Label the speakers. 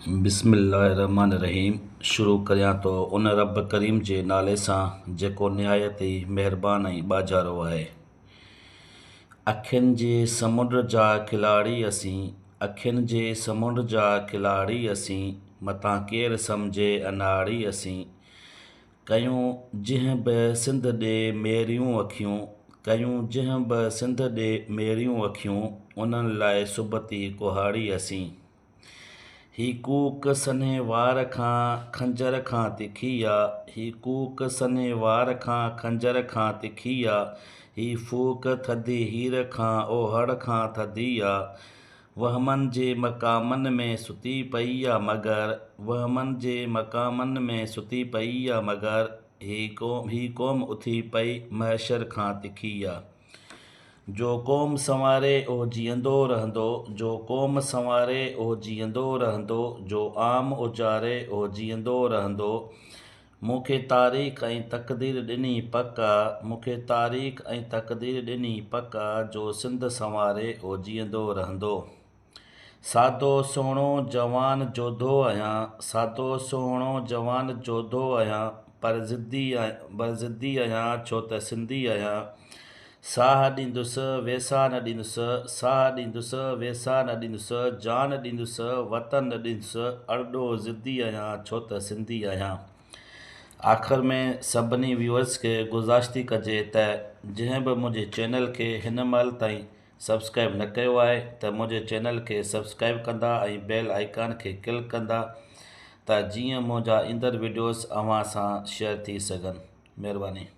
Speaker 1: بسم الله الرحمٰن الرحيم شروع ڪريان ٿو ان رب ڪريم جي نالي سان جيڪو نهايت ئي مهربان ۽ ٻاجهارو آهي. اکين جي سمنڊ جا کلاڙي اسين، اکين جي سمنڊ جا کلاڙي اسين، متان ڪير سمجهي اناڙي اسين. ڪيون جنهن به سنڌ ڏي ميريون اکيون، ڪيون جنهن به سنڌ ڏي ميريون اکيون، انهن لاء سبتي ڪهاڙي اسين. هي ڪوڪ سنهي وار کان خنجر کان تکي آ، هي ڪوڪ سنهي وار کان خنجر کان تکي آ، هي ڦوڪ ٿڌي هير کان اوهڙ کان ٿڌي آ. وهمن جي مقامن ۾ ستي پئي آ مگر، وهمن جي مقامن ۾ ستي پئي آ مگر، هي قوم اٿي پئي محشر کان تکي آ. جو قوم سنواري اهو جيئندو رهندو، جو قوم سنواري اهو جيئندو رهندو، جو عام اجاري اهو جيئندو رهندو. مون کي تاريخ ۽ تقدير ڏني پڪ آ، مون کي تاريخ ۽ تقدير ڏني پڪ آ، جو سنڌ سنواري اهو جيئندو رهندو. سادو سهڻو جوان جوڌو آهيان، سادو سهڻو جوان جوڌو آهيان، پر ضدي پر ضدي آهيان ڇو ته سنڌي آهيان. ساهه ڏيندس ويساهه نه ڏيندس، ساهه ڏيندس ويساهه نه ڏيندس، جان ڏيندس وطن نه ڏيندس، ارڏو ضدي آهيان ڇو ته سنڌي آهيان. آخر ۾ سڀني ويوئرس کي گذارش ٿي ڪجي ته جنهن به منهنجي چينل کي هن مهل تائين سبسڪرائب نه ڪيو آهي ته منهنجي چينل کي سبسڪرائب ڪندا ۽ بيل آئيڪان کي ڪلڪ ڪندا ته جيئن منهنجا ايندڙ وڊيوز اوهان سان شيئر ٿي سگهن مهرباني.